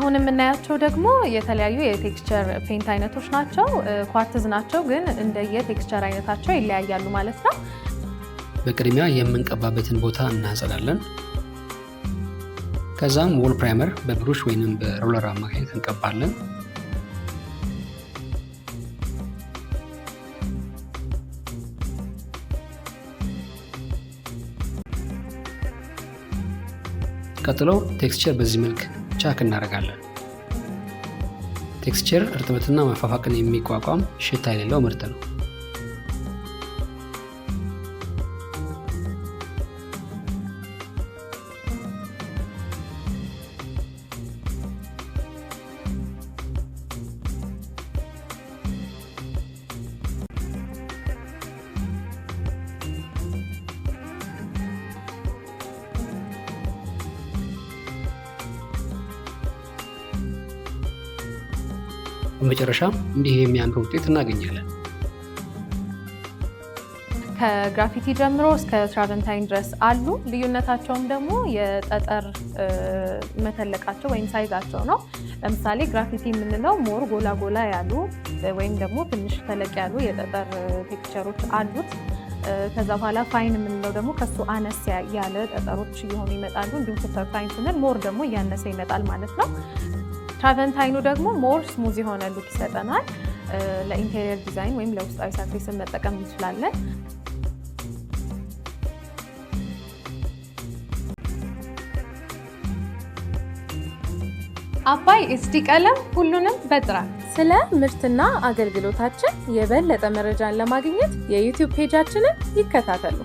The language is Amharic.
አሁን የምናያቸው ደግሞ የተለያዩ የ texture paint አይነቶች ናቸው። ኳርትዝ ናቸው፣ ግን እንደየ texture አይነታቸው ይለያያሉ ማለት ነው። በቅድሚያ የምንቀባበትን ቦታ እናጸዳለን። ከዛም wall primer በብሩሽ ወይንም በ roller አማካኝነት እንቀባለን። ቀጥሎ texture በዚህ መልክ ቻክ እናደርጋለን። Texture እርጥበትና መፋፋቅን የሚቋቋም ሽታ የሌለው ምርት ነው። በመጨረሻም እንዲህ የሚያምር ውጤት እናገኛለን። ከ graffiti ጀምሮ እስከ travertine ድረስ አሉ። ልዩነታቸውም ደግሞ የጠጠር መተለቃቸው ወይም size ኣቸው ነው። ለምሳሌ graffiti የምንለው more ጎላ ጎላ ያሉ ወይም ደግሞ ትንሽ ተለቅ ያሉ የጠጠር texture ኦች አሉት። ከዛ በኋላ fine የምንለው ደግሞ ከሱ አነስ ያለ ጠጠሮች እየሆኑ ይመጣሉ። እንዲሁም super fine ስንል more ደግሞ እያነሰ ይመጣል ማለት ነው። Travertine ኑ ደግሞ more smooth የሆነ look ይሰጠናል። ለ interior design ወይም ለውስጣዊ surface ን መጠቀም እንችላለን። አባይ ኤስዲ ቀለም ሁሉንም በጥራት። ስለ ምርትና አገልግሎታችን የበለጠ መረጃን ለማግኘት የ YouTube page ኣችንን ይከታተሉ።